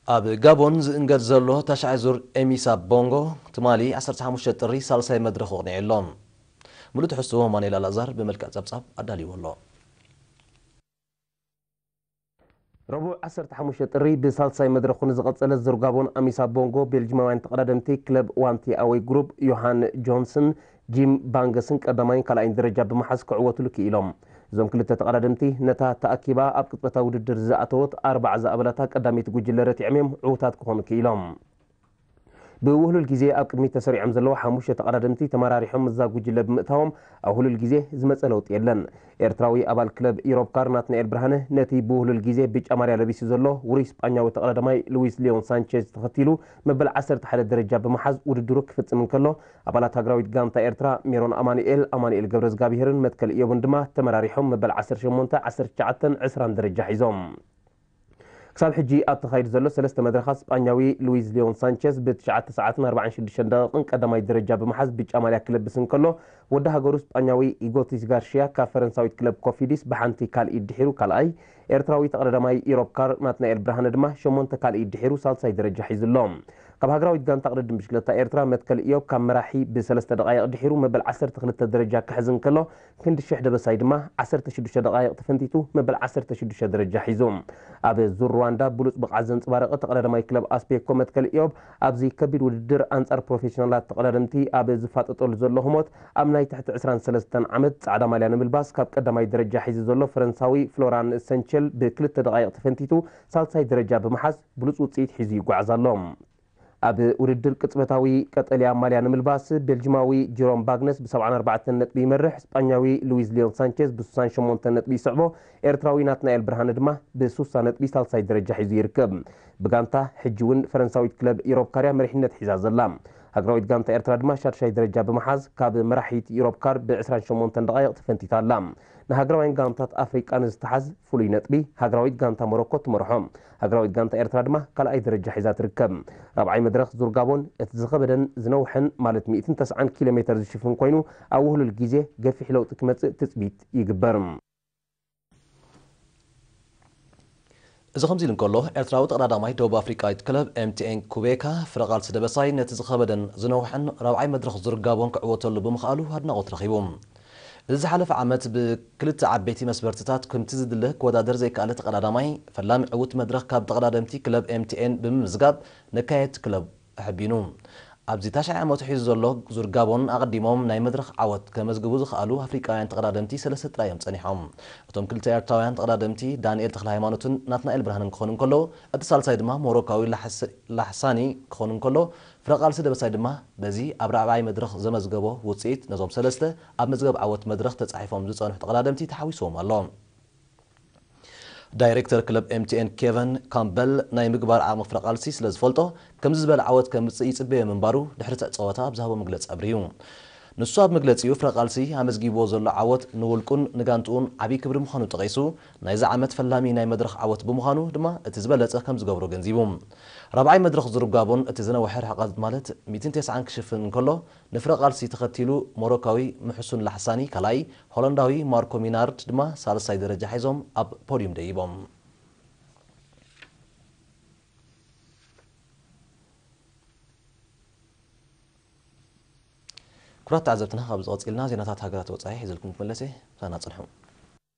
ኣብ ጋቦን ዝእንገድ ዘሎ ታሽዓይ ዙር ኤሚሳ ቦንጎ ትማሊ ዓሰርተ ሓሙሽተ ጥሪ ሳልሳይ መድረኹ ኣቕኒዑ ኣሎ። ሙሉእ ትሕዝቶ ማኑኤል ኣልኣዛር ብመልክዕ ጸብጻብ ኣዳልይዎ ኣሎ። ረቡዕ ዓሰርተ ሓሙሽተ ጥሪ ብሳልሳይ መድረኹ ንዝቐጸለ ዙር ጋቦን ኣሚሳ ቦንጎ ቤልጂማውያን ተቐዳደምቲ ክለብ ዋንቲ ኣወይ ግሩፕ ዮሃን ጆንስን ጂም ባንገስን ቀዳማይን ካልኣይን ደረጃ ብምሓዝ ክዕወትሉ ክኢሎም። እዞም ክልተ ተቐዳደምቲ ነታ ተኣኪባ ኣብ ቅጽበታዊ ውድድር ዝኣተወት ኣርባዓ ዝኣበላታ ቀዳመይቲ ጉጅለ ረቲዖም እዮም ዕዉታት ክኾኑ ክኢሎም። ብውህሉል ግዜ ኣብ ቅድሚት ተሰሪዖም ዘለዉ ሓሙሽተ ተቐዳደምቲ ተመራሪሖም ምስዛ ጉጅለ ብምእታዎም ኣብ ውህሉል ግዜ ዝመጸ ለውጢ የለን። ኤርትራዊ ኣባል ክለብ ኢሮብ ካር ናትናኤል ብርሃነ ነቲ ብውህሉል ግዜ ብጫ ማልያ ለቢሱ ዘሎ ውሩይ ስጳኛዊ ተቐዳዳማይ ሉዊስ ሊዮን ሳንቼዝ ተኸቲሉ መበል ዓሰርተ ሓደ ደረጃ ብምሓዝ ውድድሩ ክፍጽም እንከሎ፣ ኣባላት ሃገራዊት ጋንታ ኤርትራ ሜሮን ኣማኑኤል፣ ኣማኑኤል ገብረዝጋብሄርን መትከል እዮብን ድማ ተመራሪሖም መበል ዓሰርተ ሸሞንተ፣ ዓሰርተ ትሽዓተን ዕስራን ደረጃ ሒዞም። ክሳብ ሕጂ ኣብ ተኻይዱ ዘሎ ሰለስተ መድረኻት ስጳኛዊ ሉዊዝ ሊዮን ሳንቸዝ ብትሽዓተ ሰዓትን ኣርባዓን ሽዱሽተን ደቂቕን ቀዳማይ ደረጃ ብምሓዝ ብጫ ማልያ ክለብስ እንከሎ፣ ወዲ ሃገሩ ስጳኛዊ ኢጎቲስ ጋርሽያ ካብ ፈረንሳዊት ክለብ ኮፊዲስ ብሓንቲ ካልኢት ድሒሩ ካልኣይ፣ ኤርትራዊ ተቐዳዳማይ ኢሮብ ካር ናትናኤል ብርሃነ ድማ ሸሞንተ ካልኢት ድሒሩ ሳልሳይ ደረጃ ሒዙ ኣሎ። ካብ ሃገራዊት ጋንታ ቅድድም ብሽክለታ ኤርትራ መትከል ኢዮብ ካብ መራሒ ብሰለስተ ደቓይቕ ድሒሩ መበል ዓሰርተ ክልተ ደረጃ ክሕዝ እንከሎ፣ ክንዲ ሽሕ ደበሳይ ድማ ዓሰርተ ሽዱሽተ ደቓይቕ ተፈንቲቱ መበል ዓሰርተ ሽዱሽተ ደረጃ ሒዙ። ኣብ ዙር ሩዋንዳ ብሉጽ ብቕዓት ዘንጸባረቐ ተቐዳዳማይ ክለብ ኣስፔኮ መትከል ኢዮብ ኣብዚ ከቢድ ውድድር ኣንጻር ፕሮፌሽናላት ተቐዳደምቲ ኣብ ዝፋጠጠሉ ዘሎ ህሞት ኣብ ናይ ትሕቲ ዕስራን ሰለስተን ዓመት ጻዕዳ ማልያ ንምልባስ ካብ ቀዳማይ ደረጃ ሒዙ ዘሎ ፈረንሳዊ ፍሎራን ሰንቸል ብክልተ ደቓይቕ ተፈንቲቱ ሳልሳይ ደረጃ ብምሓዝ ብሉጽ ውጽኢት ሒዙ ይጓዓዝ ኣሎ። ኣብ ውድድር ቅጽበታዊ ቀጠልያ ማልያ ንምልባስ ቤልጂማዊ ጂሮም ባግነስ ብ ሰብዓን ኣርባዕተን ነጥቢ ይመርሕ፣ ስጳኛዊ ሉዊዝ ሊዮን ሳንቼዝ ብ ሱሳን ሸሞንተን ነጥቢ ይስዕቦ፣ ኤርትራዊ ናትናኤል ብርሃነ ድማ ብ ሱሳ ነጥቢ ሳልሳይ ደረጃ ሒዙ ይርከብ። ብጋንታ ሕጂ እውን ፈረንሳዊት ክለብ ኢሮብ ካርያ መሪሕነት ሒዛ ዘላ። ሃገራዊት ጋንታ ኤርትራ ድማ ሻድሻይ ደረጃ ብምሓዝ ካብ መራሒት ኢሮብ ካር ብ ዕስራን ሸሞንተን ደቓይቕ ተፈንቲታ ኣላ። ንሃገራውያን ጋንታት ኣፍሪቃ ንዝተሓዝ ፍሉይ ነጥቢ ሃገራዊት ጋንታ ሞሮኮ ትመርሖ። ሃገራዊት ጋንታ ኤርትራ ድማ ካልኣይ ደረጃ ሒዛ ትርከብ። ራብዓይ መድረኽ ዙር ጋቦን እቲ ዝኸበደን ዝነውሐን ማለት ሚእትን ተስዓን ኪሎ ሜተር ዝሽፍን ኮይኑ ኣብ ውህሉል ግዜ ገፊሕ ለውጢ ክመጽእ ትጽቢት ይግበር። እዚ ከምዚ ኢሉ እንከሎ፣ ኤርትራዊ ተቐዳዳማይ ደቡብ ኣፍሪቃዊት ክለብ ኤምቲኤን ኩቤካ ፍረ ቃልሲ ደበሳይ ነቲ ዝኸበደን ዝነውሐን ራብዓይ መድረኽ ዙር ጋቦን ክዕወተሉ ብምኽኣሉ ኣድናቖት ረኺቡ። እዚ ዝሓለፈ ዓመት ብክልተ ዓበይቲ መስፈርትታት ከምቲ ዝድለ ክወዳደር ዘይከኣለ ተቐዳዳማይ፣ ፈላሚ ዕዉት መድረኽ ካብ ተቐዳደምቲ ክለብ ኤምቲኤን ብምምዝጋብ ነካየድቲ ክለብ ኣሐቢኑ። ኣብዚ ታሽዓይ ዓመቱ ሒዙ ዘሎ ዙር ጋቦን ኣቐዲሞም ናይ መድረኽ ዓወት ከመዝግቡ ዝኸኣሉ ኣፍሪቃውያን ተቐዳደምቲ ሰለስተ ጥራይ እዮም ጸኒሖም። እቶም ክልተ ኤርትራውያን ተቐዳደምቲ ዳንኤል ተኽለሃይማኖትን ናትናኤል ብርሃንን ክኾኑ እንከለዉ፣ እቲ ሳልሳይ ድማ ሞሮካዊ ላሕስ-፣ ላሕሳኒ ክኾኑ እንከሎ፣ ፍረ ቃልሲ ደበሳይ ድማ በዚ ኣብ ራብዓይ መድረኽ ዘመዝገቦ ውጽኢት ነዞም ሰለስተ ኣብ መዝገብ ዓወት መድረኽ ተጻሒፎም ዝጸንሑ ተቐዳደምቲ ተሓዊስዎም ኣሎ። ዳይሬክተር ክለብ ኤምቲኤን ኬቨን ካምበል ናይ ምግባር ዓቕሚ ፍረ ቃልሲ ስለ ዝፈልጦ፣ ከምዚ ዝበለ ዓወት ከምጽእ ይጽበዮ ምንባሩ ድሕሪ እቲ ጸወታ ኣብ ዝሃቦ መግለጺ ኣብርሁ። ንሱ ኣብ መግለጺኡ ፍረ ቃልሲ ኣመዝጊብዎ ዘሎ ዓወት ንውልቁን ንጋንትኡን ዓቢ ክብሪ ምዃኑ ጠቒሱ፣ ናይዚ ዓመት ፈላሚ ናይ መድረኽ ዓወት ብምዃኑ ድማ እቲ ዝበለጸ ከም ዝገብሮ ገንዚቡ። ራብዓይ መድረኽ ዙር ጋቦን እቲ ዝነውሐ ርሕቀት ማለት ሚእትን ተስዓን ክሽፍን እንከሎ፣ ንፍረ ቃልሲ ተኸቲሉ ሞሮካዊ ምሕሱን ላሕሳኒ ካልኣይ፣ ሆላንዳዊ ማርኮ ሚናርድ ድማ ሳልሳይ ደረጃ ሒዞም ኣብ ፖድዩም ደይቦም። ክቡራት ተዓዘብትና፣ ካብ ዝቐጽልና ዜናታት ሃገራት ወጻኢ ሒዘልኩም ክምለስ እየ። ምሳና ጽንሑ።